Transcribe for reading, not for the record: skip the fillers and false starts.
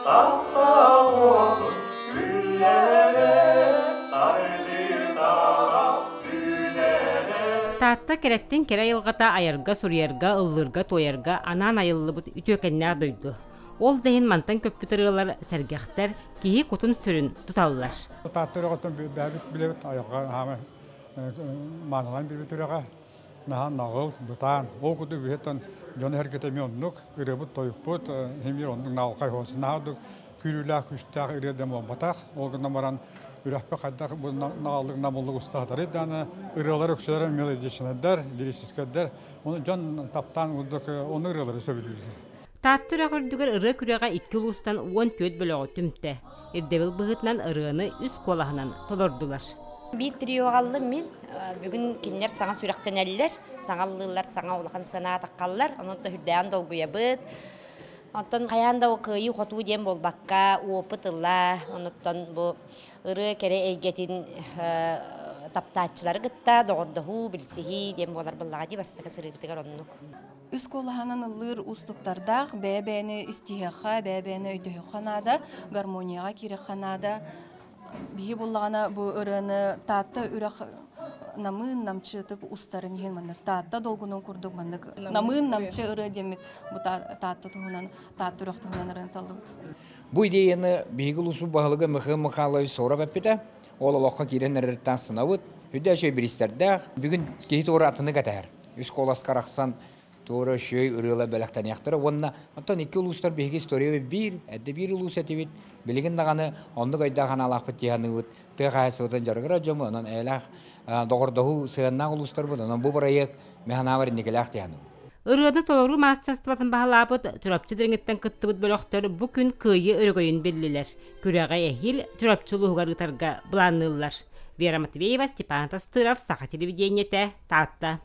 Таптал уотун күллэрэ, тардытара үүнэрэ. Таатта кэрэттэн кэрэ айылҕата айарга, суруйарга, ыллыырга, туойарга анаан айыллыбыт үтүөкэннээх дойду. Ол да иһин мантан көппүт ырыалар сэргэхтэр, киһи кутун-сүрүн туталлар. Таатта үрэҕиттэн бэйэбит билэбит айылҕа хаама маанылаан билбит үрэҕэ наһаа наҕыл, бытаан. Ол курдук үһэттэн дьону эргитэ эмиэ оннук, ырыабыт-тойукпут эмиэ оннук наҕылхай хоос. Наһаа ордук күүрүүлээх, күүстээх ырыа да буолбатах. Ол гынан баран үрэхпэ хайдах бу наҕыллык намыллык устаатарый даҕаны ырыалар үксүлэрэ мелодичнайдар, лирическайдар. Ону дьон таптаан курдук ону ырыалары сөбүлүүллэр. Таатта үрэх үрдүгэр ырыа күрэҕэ икки улуустан 14 бөлөҕү түмтэ. Ирдэбил быһыытынан ырыаны үс куолаһынан толордулар. Биир трио аҕаллым мин. Бүгүн кинилэр саҥа сүрэхтэнэллэр, саҥа ыллыыллар, саҥа улахан санаа таххаллар. Онон да үрдээн долгуйабыт. Оттон хайаан да кыайыы-хотуу диэн буолбакка, опыт ылла. Онуттан бу ырыа кэрэ эйгэтин таптааччылары кытта доҕордоһуу, билсиһии диэн буолар буоллаҕа дии бастакы сырыыбытыгар оннук. Үс куолаһынан ыллыыр уустуктардаах, бэйэ-бэйэни истиһиэххэ, бэйэ-бэйэни өйдөһүөххэ наада, гармонияҕа киириэххэ наада. Биһи буллаҕына бу ырыаны Таатта үрэх намыын намчытык устарын иһин маннык Таатта долгунун курдук маннык намыын намчы ырыа диэммит бу Таатта туһунан Таатта үрэх туһунан ырыаны таллыбыт. Бу идеяны биһиги улууспут баһылыга Михаил Михайлович Соров эппитэ. Ол олоххо киирэн эрэртэн астынабыт. Үрдэ үчүгэй бириистэрдээх. Бүгүн киһи туора атыны кэтэһэр. Үс куоласка арахсан туора үчүгэй ырыалар бэлэхтэниэхтэрэ уонна оттон икки улуустар биһиги историябыт биир, эрдэ биир улуус этибит. Билигин даҕаны оннук өйдөөх санаалаахпыт дии саныыбыт. Тыа хаһаайыстыбатын дьарыгыра дьоммут, онон эйэлээх доҕордоһуу сыһыаннаах улуустарбыт, онон бу бырайыак мин санаабар инникилээх дии саныыбын. Ырыаны толоруу маастарыстыбатын баһылаабыт Чурапчы Дириҥиттэн кыттыбыт бөлөхтөр бу күн Кыайыы өрөгөйүн биллилэр. Күрэҕи эһиил Чурапчы улууһугар ыытарга былаанныыллар. Вера Матвеева, Степан Тастыров, Саха телевидениетэ, Таатта.